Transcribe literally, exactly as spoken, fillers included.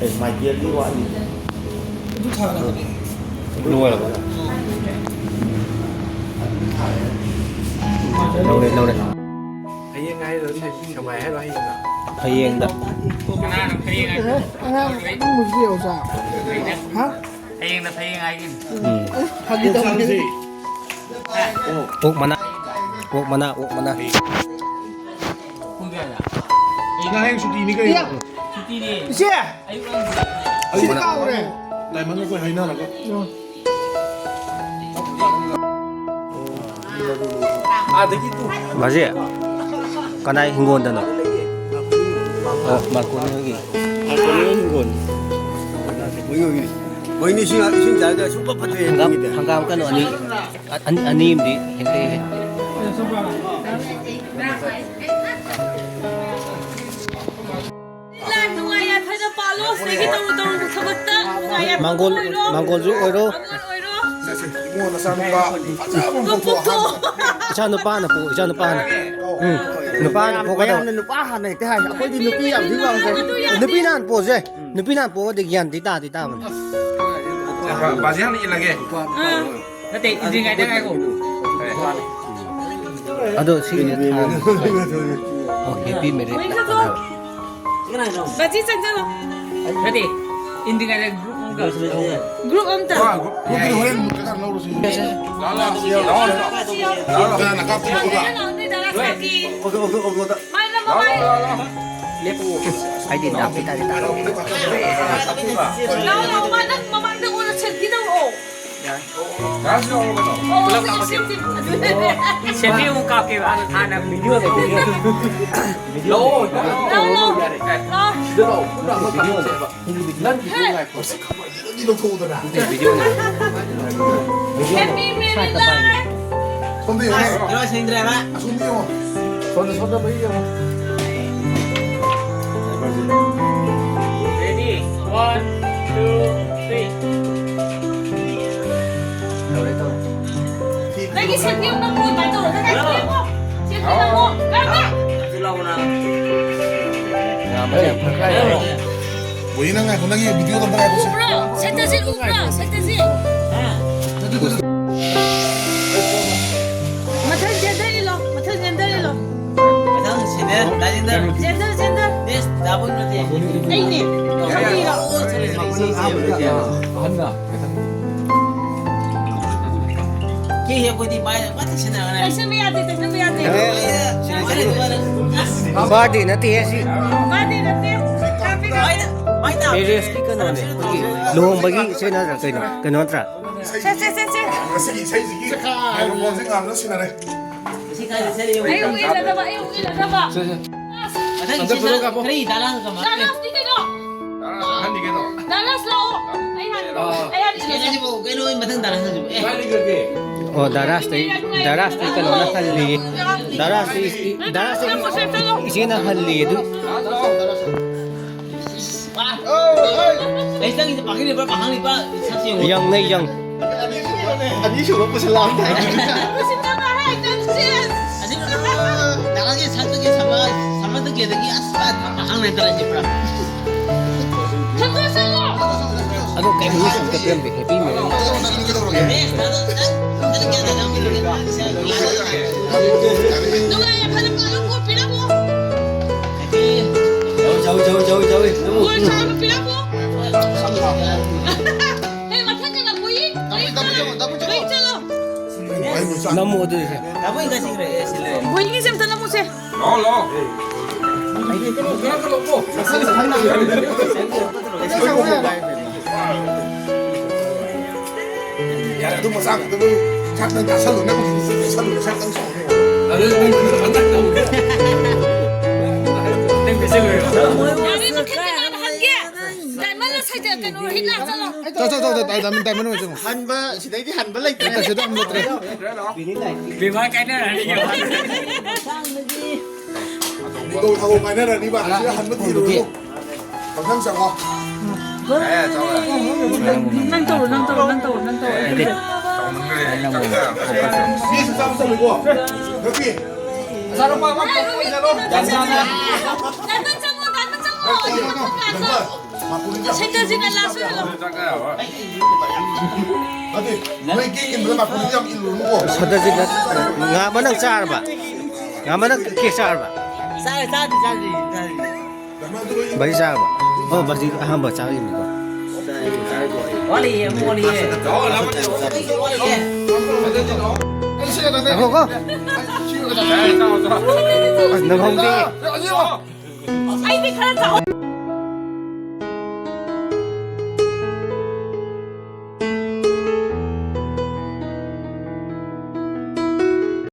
ꯑꯦ, ꯃꯥꯏꯀꯦꯜꯗꯤ ꯋꯥꯠꯂꯤ꯫ ꯑꯗꯨ ꯊꯥꯒꯗꯕꯅꯤ꯫ ꯂꯣꯏꯔꯕ? ꯂꯧꯔꯦ, ꯂꯧꯔꯦ꯫ ꯍꯌꯦꯡ ꯍꯥꯏꯔꯣ, ꯁꯦꯡꯃꯥꯏ ꯍꯥꯏꯔꯣ ꯍꯌꯦꯡꯗ꯫ ꯍꯌꯦꯡꯗ꯫ ꯑꯉꯥꯡ ꯑꯗꯨꯝꯕꯁꯨ ꯌꯦꯡꯉꯨ ꯆꯥ꯫ ꯍꯥ? ꯍꯌꯦꯡꯅ ꯐꯌꯦꯡ ꯍꯥꯏꯒꯤꯅꯤ꯫ ꯎꯝ꯫ ꯐꯥꯒꯤ ꯇꯧꯕꯅꯤ꯫ ꯑꯣꯛ ꯃꯅꯥ꯫ ꯑꯣꯛ ꯃꯅꯥ, ꯑꯣꯛ ꯃꯅꯥ꯫ ꯄꯨꯡ ꯀꯌꯥꯗ? ꯅꯪ ꯍꯌꯦꯡ ꯁꯨꯇꯤꯅꯤ ꯀꯩꯅꯣ? ꯁꯨꯇꯤꯅꯦ꯫ ꯏꯆꯦ! ꯑꯌꯨꯛ ꯑꯩ ꯀꯥꯎꯔꯦ꯫ ꯗꯥꯏꯃꯟ ꯑꯩꯈꯣꯏ ꯍꯥꯏꯅꯔꯒ꯫ ꯕꯥꯖꯤ, ꯀꯅꯥꯏ ꯍꯤꯡꯒꯣꯜꯗꯅꯣ? ꯑꯣ, ꯃꯥꯔꯀꯣꯅꯤ ꯍꯣꯏꯒꯤ꯫ ꯃꯣꯏ ꯏꯁꯤꯡ ꯏꯁꯤꯡ ꯆꯥꯏꯗ ꯁꯨꯡꯐ ꯐꯠꯇ꯭ꯔꯦ꯫ ꯍꯪꯒꯥꯝ, ꯍꯪꯒꯥꯝ ꯀꯩꯅꯣ ꯑꯅꯤ, ꯑ-, ꯑꯅꯤ, ꯑꯅꯤ ꯑꯃꯗꯤ ꯍꯦꯛꯇ ꯍꯦꯛ꯫ ꯅꯨꯡꯉꯥꯏ ꯌꯥꯏꯐꯅ ꯄꯥꯜꯂꯣ꯫ ꯁꯤꯗꯒꯤ ꯇꯧꯔꯨ ꯇꯧꯔꯨ ꯊꯕꯛꯇ ꯅꯨꯡꯉꯥꯏ ꯌꯥꯏꯐꯕ ꯃꯥꯡꯒꯣꯜ, ꯑꯣꯏꯔꯣ꯫ ꯃꯥꯡꯒꯣꯜꯁꯨ ꯑꯣꯏꯔꯣ꯫ ꯃꯥꯡꯒꯣꯜ ꯑꯣꯏꯔꯣ꯫ ꯏꯕꯨꯡꯉꯣ ꯅꯆꯥꯅꯨꯄꯥ ꯐꯖꯕ ꯑꯃ ꯄꯣꯛꯊꯣꯛꯑꯣ꯫ ꯄꯣꯛꯊꯣꯛꯑꯣ꯫ ꯏꯆꯥ ꯅꯨꯄꯥꯅ ꯄꯣꯛ, ꯏꯆꯥ ꯅꯨꯄꯥꯅ꯫ ꯎꯝ꯫ ꯅꯨꯄꯥꯅ ꯄꯣꯛꯀꯗꯕ꯫ ꯃꯌꯥꯝꯅ ꯅꯨꯄꯥ ꯍꯥꯟꯅ ꯍꯦꯛꯇ ꯍꯥꯏ꯫ ꯑꯩꯈꯣꯏꯗꯤ ꯅꯨꯄꯤ ꯌꯥꯝ ꯊꯤ ꯄꯥꯝꯖꯩ꯫ ꯅꯨꯄꯤꯅ ꯍꯥꯟꯅ ꯄꯣꯛꯁꯦ꯫ ꯅꯨꯄꯤꯅ ꯍꯥꯟꯅ ꯄꯣꯛꯑꯗꯤ ꯒ꯭ꯌꯥꯟꯗꯤ ꯇꯥꯗꯤ ꯇꯥꯕꯅꯤ꯫ ꯕꯥꯖꯤ ꯍꯥꯟꯅ ꯏꯜꯂꯒꯦ꯫ ꯅꯠꯇꯦ, ꯏꯟꯗ꯭ꯔꯤꯉꯩꯗ ꯉꯥꯏꯈꯣ꯫ ꯑꯗꯣ ꯁꯤꯒꯤꯁꯦ ꯊꯥ-, ꯑꯣ, ꯍꯦꯄꯤ ꯃꯦꯔꯤꯠ꯫ ꯕꯥꯖꯤ ꯆꯪꯁꯤꯜꯂꯣ꯫ ꯅꯠꯇꯦ, ꯏꯟꯗ꯭ꯔꯤꯉꯩꯗ ꯒ꯭ꯔꯨꯞ ꯑꯃꯒ꯫ ꯒ꯭ꯔꯨꯞ ꯑꯝꯇ꯫ ꯒ꯭ꯔꯨꯞꯇꯨꯗꯤ ꯍꯣꯔꯦꯟ ꯀꯩꯅꯣ ꯂꯧꯔꯁꯤ꯫ ꯀꯅꯥꯅ ꯀꯥꯞꯄꯤꯔꯛꯎꯒ? ꯂꯥꯛꯑꯣ, ꯂꯥꯛꯑꯣ, ꯂꯥꯛꯑꯣ, ꯂꯥꯛꯑꯣ, ꯂꯥꯛꯑꯣ, ꯂꯥꯛꯑꯣ꯫ Okay, okay, okay, okay. ꯃꯥꯅ ꯃꯃꯥꯡ-, ꯑꯩꯗꯤ ꯗꯥꯛꯇꯤ ꯇꯥꯗꯤ ꯇꯥꯔꯦ꯫ ꯂꯥꯛꯑꯣ, ꯂꯥꯛꯑꯣ, ꯃꯥ ꯅꯪ ꯃꯃꯥꯡꯗ ꯑꯣꯏꯅ ꯁꯦꯜꯐꯤ ꯂꯧꯔꯛꯑꯣ꯫ ꯑꯣ, ꯁꯤ, ꯁꯤ, ꯁꯤ꯫ ꯁꯦꯜꯐꯤ ꯑꯃꯨꯛ ꯀꯥꯞꯀꯦꯕ꯫ ꯍꯥꯟꯅ ꯚꯤꯗꯤꯑꯣꯗ꯫ ꯂꯥꯛꯑꯣ, ꯂꯥꯛꯑꯣ, ꯂꯥꯛꯑꯣ꯫ ꯍꯦ꯫ ꯅꯪꯒꯤ ꯂꯧꯊꯣꯛꯎꯗꯅ꯫ Happy married life꯫ ꯁꯣꯝꯗ ꯌꯦꯡꯉꯣ꯫ ꯑꯁꯣꯝꯗ ꯌꯦꯡꯉꯣ꯫ ꯁꯣꯝꯗ, ꯁꯣꯝꯗ ꯃꯔꯤ ꯌꯦꯡꯉꯣ꯫ Ready? One, two, three. ꯅꯪꯒꯤ ꯁꯦꯜꯐꯤ ꯑꯃ ꯅꯝꯃꯣ, ꯑꯗꯨꯃꯥꯏꯅ ꯇꯧꯔꯒ ꯀꯥꯏ ꯊꯦꯡꯉꯣ꯫ ꯁꯦꯜꯐꯤ ꯅꯝꯃꯣ꯫ ꯂꯥꯛꯑꯣ꯫ ꯀꯣꯏ ꯅꯪ ꯉꯥꯏꯈꯣ, ꯅꯪꯒꯤ ꯚꯤꯗꯤꯑꯣꯗꯣ ꯑꯝꯇ ꯉꯥꯏꯈꯣꯁꯦ꯫ ꯎꯕ꯭ꯔꯣ? ꯁꯦꯇꯖꯤꯠ ꯎꯕ꯭ꯔꯣ? ꯁꯦꯇꯖꯤꯠ꯫ ꯃꯊꯪ ꯆꯦꯟꯊꯔꯤꯂꯣ, ꯃꯊꯪ ꯆꯦꯟꯊꯔꯤꯂꯣ꯫ ꯃꯊꯪ ꯁꯦꯅꯤꯌꯔ ꯗꯥꯏꯔꯦꯛꯇꯔ꯫ ꯆꯦꯟꯊꯔ, ꯆꯦꯟꯊꯔ꯫ ꯅꯦꯛꯁ ꯗꯥꯕꯨꯡ ꯅꯠꯇꯦ꯫ ꯑꯩꯅꯦ꯫ ꯈꯪꯕꯤꯔꯣ? ꯑꯍꯟꯅ꯫ ꯀꯦ ꯍꯦꯛꯄꯗꯤ ꯃꯥꯏ ꯑꯃꯠꯇ ꯁꯤꯟꯅꯔꯒꯅꯦ꯫ ꯇꯩꯁꯟꯕ ꯌꯥꯗꯦ, ꯇꯩꯁꯟꯕ ꯌꯥꯗꯦ꯫ ꯕꯥꯔꯗꯦ ꯅꯠꯇꯦꯍꯦ ꯁꯤ꯫ ꯕꯥꯔꯗꯦ ꯅꯠꯇꯦ꯫ ꯍꯥꯄꯤ ꯕꯥꯔꯗꯦ꯫ ꯃꯥꯏꯗ, ꯃꯥꯏꯗ꯫ ꯃꯦꯔꯦꯖꯀꯤ ꯀꯩꯅꯣꯅꯦ, ꯑꯩꯈꯣꯏꯒꯤ ꯂꯨꯍꯣꯡꯕꯒꯤ ꯁꯦꯠꯅꯗ꯭ꯔꯥ ꯀꯩꯅꯣ? ꯀꯩꯅꯣ ꯅꯠꯇ꯭ꯔꯥ? ꯁꯦ, ꯁꯦ, ꯁꯦ, ꯁꯦ꯫ ꯉꯁꯤꯒꯤ ꯏꯁꯩꯁꯤꯒꯤ ꯃꯥꯏꯀ꯭ꯔꯣꯐꯣꯟꯁꯦ ꯉꯥꯡꯅ ꯁꯤꯟꯅꯔꯦ꯫ ꯑꯩ ꯑꯃꯨꯛ ꯏꯜꯂꯗꯕ, ꯑꯩ ꯑꯃꯨꯛ ꯏꯜꯂꯗꯕ꯫ ꯁꯦ, ꯁꯦ꯫ ꯃꯊꯪ ꯑꯝꯇ ꯏꯁꯩ ꯄꯨꯊꯣꯛꯑꯣ, ꯀꯥꯞꯄꯣ꯫ ꯈꯔ ꯏ ꯗꯥ ꯂꯥꯡ ꯀꯃꯥꯏ? ꯗꯥ ꯂꯥꯁꯇꯤ ꯀꯩꯅꯣ? ꯑꯍꯟꯅꯤ ꯀꯩꯅꯣ? ꯗꯥ ꯂꯥꯁ ꯂꯥꯛꯑꯣ꯫ ꯑꯩ ꯍꯥꯟꯅ, ꯑꯥ꯫ ꯑꯩ ꯍꯥꯟꯅ ꯏꯜꯂꯒꯦ꯫ ꯀꯩꯅꯣꯁꯤꯕꯨ, ꯀꯩꯅꯣ, ꯃꯊꯪ ꯗꯥ ꯂꯥꯁ ꯍꯥꯏꯁꯤꯕꯨ꯫ ꯑꯦ꯫ ꯀꯥꯏ ꯂꯩꯈ꯭ꯔꯒꯦ? ꯑꯣ, ꯗꯥ ꯔꯥꯁꯇꯩ, ꯗꯥ ꯔꯥꯁꯇꯩ ꯀꯩꯅꯣꯅ ꯍꯜꯂꯤ꯫ ꯗꯥ ꯔꯥꯁꯇꯩ, ꯗꯥ ꯔꯥꯁꯇꯩ ꯏꯆꯦꯅ ꯍꯜꯂꯤ ꯑꯗꯨ꯫ ꯑꯩ ꯆꯪꯉꯤꯁꯦ ꯄꯥꯈꯪ ꯂꯩꯕ꯭ꯔꯥ, ꯄꯥꯈꯪ ꯂꯩꯕ꯭ꯔꯥ? ꯁꯛꯁꯦ ꯌꯦꯡꯉꯣ꯫ ꯌꯪꯅꯦ, ꯌꯪ꯫ ꯑꯅꯤꯁꯨꯕ ꯄꯨꯁꯜꯂꯛꯑꯝꯗꯥꯏ꯫ ꯑꯁꯤ ꯅꯪꯅ ꯍꯥꯏꯗꯣ ꯁꯤ꯫ ꯑꯁꯤ ꯗꯥꯒꯤ ꯁꯛꯇꯒꯤ ꯁꯃꯥ-, ꯁꯃꯥꯖꯇꯒꯤ ꯑꯗꯒꯤ ꯑꯁ ꯄꯥꯈꯪ ꯂꯩꯇꯔꯦ ꯁꯤ ꯄꯨꯔꯥ꯫ ꯁꯟꯇꯣꯁ ꯆꯠꯂꯣ꯫ ꯑꯗꯣ ꯀꯩꯝ ꯃꯤꯁ ꯑꯝꯇ ꯄꯤꯔꯝꯗꯦ, ꯍꯦꯄꯤ ꯃꯦꯃꯣꯔꯤ꯫ ꯅꯨꯡꯉꯥꯏ ꯌꯥꯏꯐꯅ ꯄꯥꯜꯂꯨ, ꯄꯤꯔꯝꯃꯣ꯫ ꯖꯧ, ꯖꯧ, ꯖꯧ, ꯖꯧ, ꯖꯧ꯫ ꯒꯣꯜ ꯆꯥꯕ ꯄꯤꯔꯝꯃꯣ꯫ ꯑꯦ, ꯃꯊꯪꯗ ꯅꯝꯃꯨꯌꯦ꯫ ꯅꯝꯃꯨ, ꯅꯝꯃꯨ, ꯅꯝꯃꯨ, ꯅꯝꯃꯨ꯫ ꯅꯝꯃꯨ ꯑꯗꯨꯗꯤ ꯁꯦ꯫ ꯕꯣꯏꯒꯤꯁꯦ ꯑꯝꯇ ꯅꯝꯃꯨꯁꯦ꯫ ꯂꯥꯛꯑꯣ, ꯂꯥꯛꯑꯣ꯫ ꯌꯥꯔꯦ, ꯑꯗꯨ ꯃꯆꯥ ꯈꯛꯇꯕꯨ ꯆꯥꯛ ꯅꯪ ꯆꯥꯁꯜꯂꯨ, ꯅꯪ ꯍꯧꯖꯤꯛ ꯆꯥꯁꯜꯂꯨ, ꯅꯁꯥ ꯅꯪ ꯁꯥꯎꯅꯤ꯫ ꯌꯥꯔꯦ, ꯃꯈꯜ ꯀꯅꯥꯅ ꯍꯟꯒꯦ? ꯗꯥꯏꯃꯟꯂ ꯁꯥꯏꯗ ꯀꯩꯅꯣ ꯍꯤꯠꯂꯥ ꯆꯠꯂꯣ꯫ ꯆꯠ, ꯆꯠ, ꯆꯠ, ꯆꯠ, ꯗꯥꯏꯃꯟ, ꯗꯥꯏꯃꯟ ꯑꯣꯏ ꯆꯪꯉꯣ꯫ ꯍꯟꯕ ꯁꯤꯗꯩꯗꯤ ꯍꯟꯕ ꯂꯩꯇ꯭ꯔꯦ꯫ ꯂꯩꯇ꯭ꯔꯦ, ꯁꯤꯗ ꯍꯟꯕ ꯂꯩꯇ꯭ꯔꯦ꯫ ꯕꯦꯕꯥꯔ ꯀꯥꯏꯅꯔꯅꯤ꯫ ꯃꯤꯡꯗꯣꯡ ꯊꯥꯗꯣꯛ ꯀꯥꯏꯅꯔꯅꯤꯕ꯫ ꯁꯤꯗ ꯍꯟꯕ ꯊꯤꯔꯨꯔꯅꯨ꯫ ꯄꯪꯆꯪ ꯆꯪꯉꯣ꯫ ꯅꯪ ꯇꯧꯔꯣ, ꯅꯪ ꯇꯧꯔꯣ, ꯅꯪ ꯇꯧꯔꯣ, ꯅꯪ ꯇꯧꯔꯣ꯫ ꯃꯤ ꯁꯨꯛꯆꯪ ꯆꯪꯉꯣꯏꯀꯣ꯫ ꯅꯨꯄꯤ꯫ ꯗꯥꯏꯃꯟ ꯆꯪꯉꯣ, ꯗꯥꯏꯃꯟ ꯆꯪꯉꯣ꯫ ꯅꯝꯕꯔ꯫ ꯁꯦꯟꯇꯔꯁꯤꯅ ꯂꯥꯁ ꯑꯣꯏꯍꯜꯂꯣ꯫ ꯅꯠꯇꯦ, ꯅꯣꯏ ꯀꯦꯛ ꯏꯟꯕꯗ ꯃꯥꯔꯀꯣꯂꯤꯗꯤ ꯌꯥꯝ ꯏꯜꯂꯨꯔꯅꯨꯀꯣ꯫ ꯁꯗꯔꯁꯤꯗ ꯉꯥ ꯑꯃ ꯅꯪ ꯆꯥꯔꯕ? ꯉꯥ ꯑꯃ ꯅꯪ ꯀꯦꯛ ꯆꯥꯔꯕ? ꯆꯥꯔꯦ, ꯆꯥꯗ꯭ꯔꯤ, ꯆꯥꯗ꯭ꯔꯤ, ꯆꯥꯗ꯭ꯔꯤ꯫ ꯕꯥꯖꯤ ꯆꯥꯔꯕ? ꯑꯣ, ꯕꯥꯖꯤ ꯑꯍꯥꯟꯕ ꯆꯥꯔꯤꯅꯤꯀꯣ꯫ ꯋꯥꯠꯂꯤꯌꯦ, ꯑꯃꯨꯛ ꯋꯥꯠꯂꯤꯌꯦ꯫ ꯉꯥꯏꯈꯣꯀꯣ꯫ ꯑꯁ, ꯅꯪꯍꯧꯗꯦ꯫ ꯑꯩꯗꯤ ꯈꯔ ꯆꯥꯎ